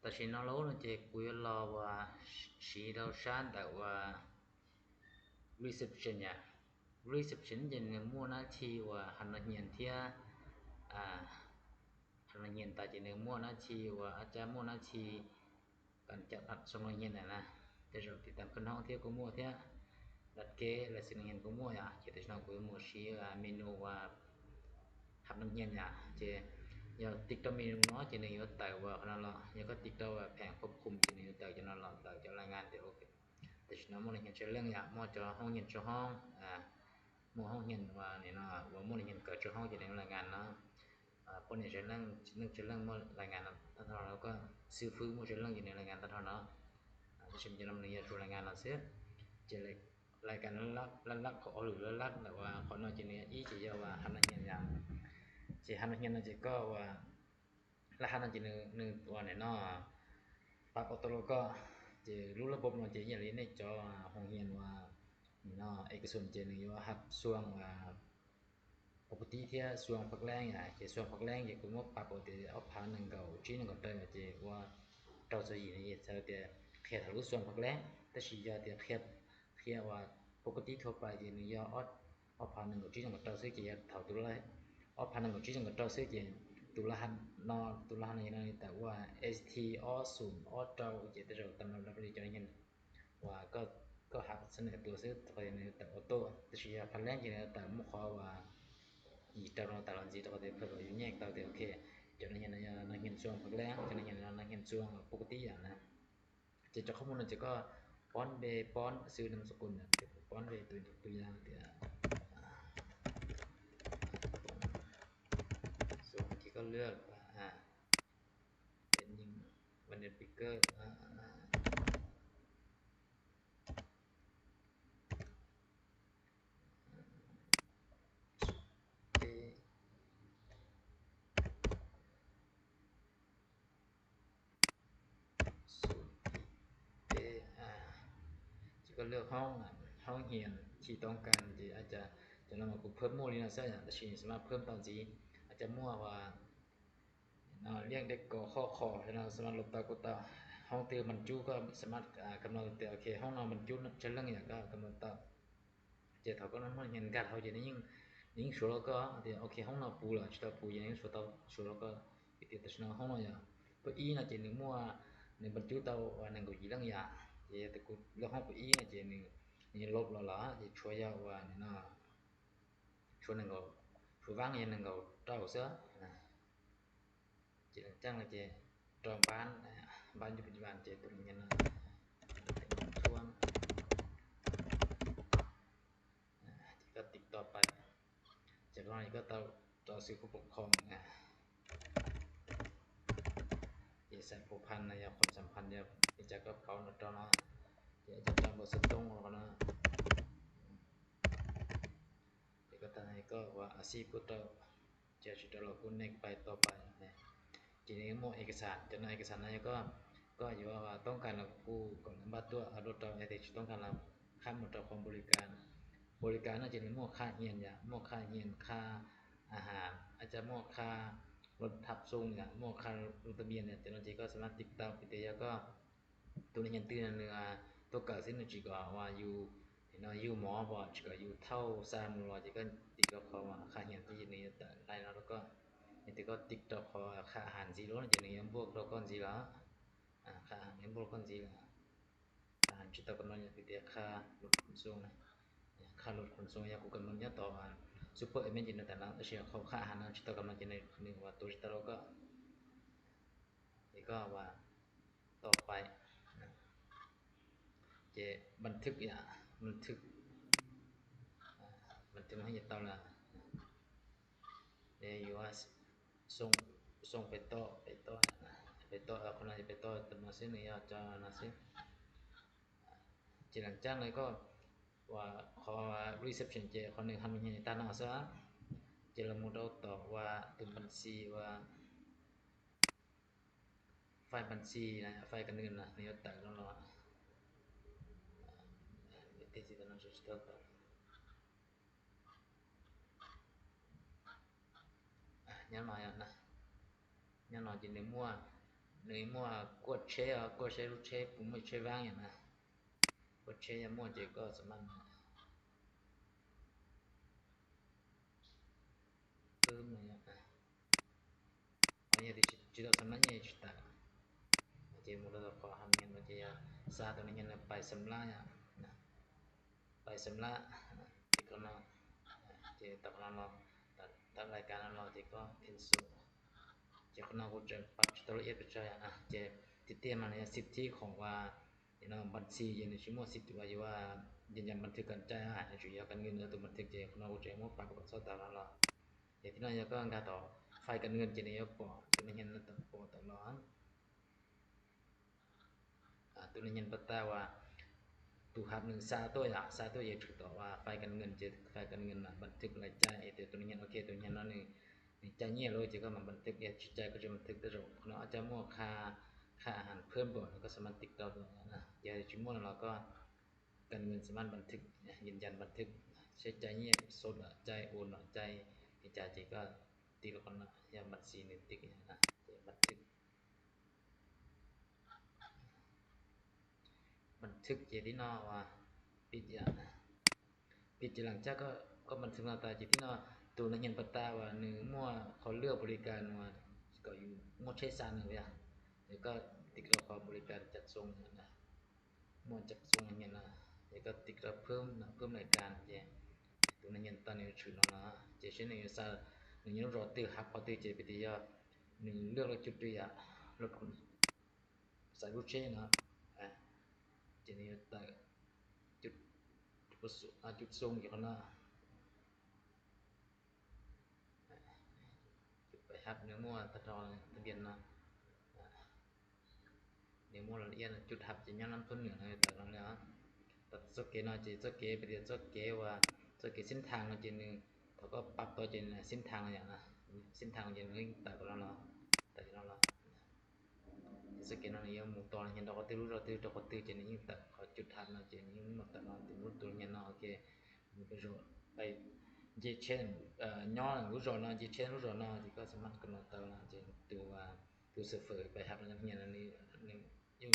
Tao chỉ nói lố nó chỉ cúi lo và chỉ đâu sát tại và reception nhỉ. Reception thì người mua nó thì và hành nó nhìn thiệt à, hành nó nhìn tại chỉ người mua nó thì và acha mua nó thì ການຈັດຮັບສົ່ງນັກຮຽນຫັ້ນນະ ແຕ່ເຈົ້າຕິດຕາມຂຶ້ນຫ້ອງທຽວກໍໝົດທຽວ ດັດເກ ແລະ ສິ່ງນັກຮຽນກໍໝົດອາ ເຈຕະຊະນອກກໍໝົດຊີ ເມນູວ່າຮັບນັກຮຽນອາ ເຈ ຢາວຕິກຕໍ່ເມນູເນາະ ເຈໜຶ່ງຢູ່ໃຕ້ວ່າຂະໜາດລະ ຢາວກໍຕິກຕໍ່ວ່າແຜງຄວບຄຸມ ເຈໜຶ່ງຢູ່ໃຕ້ຈະນອນລະ ເຈົ້າລາຍງານເດໂອເຄ ແຕ່ຊະນອກໝົດນັກຮຽນເຊີນເລື່ອງຍາ ໝົດຈະຫ້ອງຮຽນເຈົ້າຫ້ອງ ອາ ໝົດຫ້ອງຮຽນວ່ານີ້ເນາະ ວ່າໝົດຮຽນເກີດເຈົ້າຫ້ອງ ເຈໜຶ່ງລາຍງານເນາະ. ອາ ພວກນີ້ຈະເລື່ອງ ເລື່ອງຈະເລື່ອງໝົດລາຍງານນຳທ່ານເຮົາ ແລ້ວກໍຊື່ຟື້ນໝົດຈະເລື່ອງຢູ່ໃນລາຍງານທ່ານເຮົາເນາະ ອາ ຈະມີຈະນຳໃນຢາດລາຍງານເຮົາເສຍ ຈະລາຍ ລາຍການຫຼັກ ຫຼັກໆ ຂອງ ຫຼື ຫຼັກໆ ແບບວ່າ ຂອງນອກຈະເໜືອອີກ ຈະເອີ້ນວ່າ ຮັບນັກຮຽນຫຍັງ ຈະຮັບນັກຮຽນນັ້ນຈະກໍວ່າ ລະຫັດນັ້ນຈະໜຶ່ງ ໜຶ່ງຕົວແນ່ເນາະ ປັບອອໂຕ້ ແລ້ວກໍຈະຮູ້ລະບົບເນາະ ຈະເຫັນຢູ່ໃນຈໍໂຮງຮຽນວ່າ ນີ້ເນາະ ເອກະຊົນຈະໜຶ່ງຢູ່ວ່າ ຮັບຊ່ວງວ່າ ປົກກະຕິເທື່ອຊ່ວງພັກແລງ ອາ ເທື່ອຊ່ວງພັກແລງ ເຈົ້າກໍມາປັບເອົາແຕ່ອອບພາໜຶ່ງເກົ້າຈີໜຶ່ງເກົ້າເຕີ ເຈົ້າວ່າເກົ້າຊາວສີ່ນີ້ ເຈົ້າແຕ່ເຂດທະລຸຊ່ວງພັກແລງ ແຕ່ຊິຢ່າແຕ່ເຂດ ເຂດວ່າປົກກະຕິທົ່ວໄປ ເຈົ້ານີ້ຢ່າອອດ ອອບພາໜຶ່ງເກົ້າຈີໜຶ່ງເກົ້າເຕີ ເຈົ້າຊິຢ່າເທົ່າຕຸລາ ອອບພາໜຶ່ງເກົ້າຈີໜຶ່ງເກົ້າເຕີ ເຈົ້າຊິຕຸລາຫັດເນາະ ຕຸລາຫັດໃນນັ້ນ ແຕ່ວ່າເອສທີ ອອດສູນ ອອດເກົ້າ ເຈົ້າແຕ່ເຈົ້າຕາມລຳດັບເຈົ້າເຫັນ ວ່າກໍ ກໍຮັບສະເໜີຕົວຊື້ ຂ້ອຍໃນຕາໂອໂຕ້ ແຕ່ຊິພາແລງຢູ່ໃນຕາໝູ່ຂໍວ່າ ອີຕາໂນຕາລອນຊີ ຕາກໍໄດ້ເພິ່ນວ່າຢູ່ແຍກຕາ ໂອເຄ ເຈົ້ານັກຮຽນ ນັກຮຽນຊ່ວງພັກແລງ ເຈົ້ານັກຮຽນ ນັກຮຽນຊ່ວງປົກກະຕິອານະ ຈະ ຈະຂໍ້ມູນນັ້ນຈະກໍ ປ້ອນເບ ປ້ອນຊື່ນາມສະກຸນ ຈະປ້ອນເບ ຕົວ ຕົວຢ່າງທີ່ ອາ ສ່ວນທີ່ກໍເລືອກ ອາ ເປັນຍິງ ວັນເດນປິກເກີ ອາ ເອ ສູນ ເອ ອາ ຈະກໍເລືອກຫ້ອງ ຫ້ອງຮຽນທີ່ຕ້ອງການ ທີ່ອາດຈະ ຈະນຳມາເພີ່ມໝູ່ນີ້ນະ ໃສ່ ອາ ຈະສາມາດເພີ່ມຕາມທີ່ ອາດຈະໝວກວ່າ ເນາະ ລ້ຽງເດັກ ກ ຂ ຂ ເນາະ ສາມາດລົບເຕົາກົດເຕົາ ຫ້ອງຕື່ມບັນຈຸກໍສາມາດ ອາ ກຳນົດເຕີ ໂອເຄ ຫ້ອງນອນບັນຈຸເຊິ່ງຫຍັງກໍກຳນົດເຕົາ ເຈົ້າເທົ່າກໍນຳຮຽນກັດເຮົາຈະໄດ້ຍິງ ຍິງໂຊລະກໍ ໂອເຄ ຫ້ອງນອນປູລະ ຈະເຕົາປູຈະຍິງໂຊລະກໍ ໂຊລະກໍ ເອເຕຕະຊະນອນຫ້ອງນອນຢາ ປະອີນະ ເຈໜຶ່ງມົວ ໜຶ່ງບັນຈຸເຕົາ ອາ ໜຶ່ງກໍຢີເລື່ອງຢາ ເຈຕະກຸດເລື່ອງຫ້ອງປະອີນະ ເຈໜຶ່ງ ນີ້ລົບລະລະ ເຈຊ່ວຍຢາວ່ານີ້ນະ ຊ່ວຍໜຶ່ງກໍ ຊ່ວຍວາງຢ່າງໜຶ່ງກໍເຕົາເສືອນະ ເຈຫຼັງຈາກນັ້ນເຈຕອງບ້ານ ອາ ບ້ານຢູ່ປັດຈຸບັນເຈຕົວນີ້ນະ ນ້ຳຖ້ວມ ອາ ເຈກໍຕິກຕໍ່ໄປ ຈາກນັ້ນກໍຕໍ່ ຕໍ່ຊື່ຜູ້ປົກຄອງ ອາ ເຈສາຍພົວພັນນະ ຄວາມສຳພັນ ເຈຈະກັບເຂົານະ ຕໍ່ເນາະ ເຈຈະເອົາເບີສະຕົງເນາະ ເອກະສານໃຫ້ກໍວ່າອາຊີບກໍຕໍ່ ຈະຊິຕໍ່ລະກຸນເນັກໄປຕໍ່ໄປນະ ທີນີ້ໝວກເອກະສານ ຈາກນັ້ນເອກະສານໃຫ້ກໍ ກໍຢູ່ວ່າຕ້ອງການລະກູກອງນຳບັດຕົວ ອາໂດຕອງແອເທັດ ຕ້ອງການລະຄ່າໝົດຕໍ່ຂອງບໍລິການ ບໍລິການນັ້ນຈະມີໝວກຄ່າຮຽນຢາ ໝວກຄ່າຮຽນ ຄ່າອາຫານ ອາດຈະໝວກຄ່າລົດຮັບສົ່ງຢາ ໝວກຄ່າລົງທະບຽນ ຈາກນັ້ນເອກະສານຕິດຕາມໄປແຕ່ຢາກໍ ຕົວນີ້ຍັງຕື່ນໜຶ່ງ ອາ ຕົວກາງຊິໜຶ່ງຈີກວ່າ ວ່າຢູ່ ເນາະ ຢູ່ມໍບໍ່ ຈີກວ່າຢູ່ເທົ່າຊາມຮ້ອຍ ຈີກວ່າຕິກຕໍ່ຂອງວ່າຄ່າຮຽນທີ່ນີ້ໄດ້ເນາະ ແລ້ວກໍ ນີ້ຕິກກໍຕິກຕໍ່ຂອງຄ່າອາຫານຊີໂລ ຈີກນີ້ຍັງບວກຕໍ່ກ່ອນຊີລະ ອາ ຄ່າອາຫານຍັງບວກກ່ອນຊີລະ ອາຫານຈີກຕໍ່ກຳນົດ ຢ່າງຕິກຄ່າລົດຂົນສົ່ງ ຄ່າລົດຂົນສົ່ງ ຢ່າກູກຳນົດ ຢ່າຕໍ່ ອາ ຊຸບເປີເອເມັນຈີກຕໍ່ຕານາ ເຊຍເຂົ້າຄ່າອາຫານຈີກຕໍ່ກຳນົດ ຈີກນີ້ໜຶ່ງວ່າຕົວຈີກຕໍ່ແລ້ວກໍ ນີ້ກໍວ່າຕໍ່ໄປນະ ເຈບັນທຶກ ອາ ບັນທຶກ ອາ ບັນທຶກໃຫ້ເຕົາລະ ເດຢູ່ວ່າ ສົ່ງ ສົ່ງໄປຕໍ່ ໄປຕໍ່ນະ ໄປຕໍ່ ເອົາຄົນນັ້ນໄປຕໍ່ຕຳແໜ່ງຊື່ນີ້ ເຈົ້ານະຊື່ ເຈຫຼັງຈາກນັ້ນກໍວ່າ ຂໍ reception ເຈ ຂໍໜຶ່ງທຳໃຫ້ຕາໜ້າຊະ ເຈລະໝູດອກຕອບວ່າ ຕື່ມບັນຊີວ່າ ຝ່າຍບັນຊີນະ ຝ່າຍການເງິນນະ ນາຍົກຕາກລອງລອ ຍັງໜ້ອຍນະ ຍັງໜ້ອຍຢູ່ໃນໝວດ Nếu mua cua tre, cua tre, lút tre, bún mì tre vang nhỉ nè. Cua tre mua chỉ có sao mà. Cứ mà nhỉ. Ở nhà thì chỉ, chỉ đọc sao mà nhỉ, chỉ tả. Chỉ một đọc khó hẳn nhỉ, nó chỉ, à, xa tôi nhỉ, nó phải xâm lá nhỉ. Nè. ໄປຊຳລະ ທີ່ເຂົາເນາະ ທີ່ຕາກເນາະ ຕາກລາຍການເນາະ ທີ່ກໍ cancel ທີ່ເຂົາເນາະ ຮູ້ຈັກປັບຕະຫຼະອຽດໄປໃຈອະ ທີ່ຕຽມມາໃນສິດທິຂອງວ່າ ເນາະ ບັນຊີ ຢູ່ໃນຊິໂມສິດທີ່ວ່າ ຢູ່ວ່າ ຢືນຢັນບັນທຶກການຈ່າຍ ໃຫ້ສຸລິຍະການເງິນ ແລະ ຕົວບັນທຶກທີ່ເຂົາເນາະ ຮູ້ຈັກໝົດ ປາກກະເປັນຊອດຕາລາງເນາະ ທີ່ເນາະ ກໍການຕໍ່ ໄຟລ໌ການເງິນ ທີ່ເນາະ ກໍ ທີ່ເນາະ ເຫັນຕາປອດຕາລາງ ອາ ໂຕນີ້ຍັງບໍ່ຕາວ່າ ຕູຮັບໜຶ່ງຊາໂຕຍາ ຊາໂຕຍາຖືກຕ້ອງວ່າໄຟລ໌ການເງິນ ເຈັດ ໄຟລ໌ການເງິນນະ ບັນທຶກລາຍຈ່າຍ ເອ ໂຕນີ້ຍັງໂອເຄ ໂຕນີ້ຍັງເນາະ ໜຶ່ງ ໜຶ່ງຈ່າຍເງຍໂລຍ ເຈັດກໍມາບັນທຶກ ເອ ຊິຈ່າຍກໍຈະບັນທຶກແຕ່ດອກເນາະ ອາດຈະໝົດຄ່າ ຄ່າອາຫານເພີ່ມບໍ່ ແລ້ວກໍສາມາດຕິກຕໍ່ໄດ້ນະ ຢ່າຊິໝົດແລ້ວກໍ ການເງິນສາມາດບັນທຶກ ຢືນຢັນບັນທຶກ ໃຊ້ຈ່າຍເງຍສົດ ຈ່າຍໂອນ ຈ່າຍເອ ຈ່າຍເຈັດກໍຕິກແລ້ວກໍນະ ຢ່າງບັນຊີໜຶ່ງຕິກນະ ບັນທຶກ. ບັນທຶກເຈດີເນາະວ່າ ປິດຢ່າງ ປິດຈາກຫຼັງຈາກກໍ ກໍບັນທຶກເນາະ ຕາເຈດີເນາະ ໂຕນັກຮຽນປະຕາວ່າ ໜຶ່ງ ໝວດຂໍເລືອກບໍລິການວ່າ ກໍຢູ່ໝວດເຊສານເວຍ ແລ້ວກໍຕິກເອົາຂໍບໍລິການຈັດສົ່ງນະ ໝວດຈັດສົ່ງນັກຮຽນນະ ແລ້ວກໍຕິກເອົາເພີ່ມນະ ເພີ່ມລາຍການເຈ ໂຕນັກຮຽນຕານີ້ຖືກເນາະ ເຈເຊັ່ນນີ້ສາ ໜຶ່ງ ຍັງລໍຕື່ຮັບ ພໍຕື່ເຈໄປຕິຍາ ໜຶ່ງ ເລືອກລົດຈຸດຕິຍາ ລົດ ສາຍລົດເຊນະ ອາ ເຈນີ້ຕາ ຈຸດ ຈຸດປະສົງ ອາ ຈຸດສົ່ງຢູ່ຂ້າງໜ້າ ຈຸດໄປຮັບ ໜຶ່ງ ໝວດ ຕະທອງ ທະບຽນນະ ອາ ໜຶ່ງ ໝວດລະອຽດ ຈຸດຮັບ ຈະຍ້ອນນຳຕົ້ນເໜືອນະ ຕານນັ້ນແຫຼະ ຕັດໂຊເກເນາະ ເຈໂຊເກ ໄປເດໂຊເກວ່າ ໂຊເກເສັ້ນທາງເນາະ ເຈໜຶ່ງ ເຂົາກໍປັບຕໍ່ເຈນະ ເສັ້ນທາງຢ່າງນະ ເສັ້ນທາງເຈໜຶ່ງ ຕານນັ້ນເນາະ ຕານນັ້ນເນາະ. ສະເກດເນາະ ຍັງໝູ່ຕໍ່ ເຫັນດອກກະຕື້ ດອກກະຕື້ ດອກກະຕື້ ເຈນີ້ ເຂົາຈຸດທັນເນາະ ເຈນີ້ ໝົດຕະເນາະ ເຕັມໝົດຕົວເນາະ ໂອເຄ ໄປເຈເຊນ ເອີ ຍໍ ຮູ້ຈອນເນາະ ເຈເຊນ ຮູ້ຈອນເນາະ ເຈກໍສາມາດກຳນົດຕະເນາະ ເຈຕົວ ຕົວເຊີເຟີໄປຮັບນັກຮຽນອັນນີ້ ອັນນີ້ ຢູ່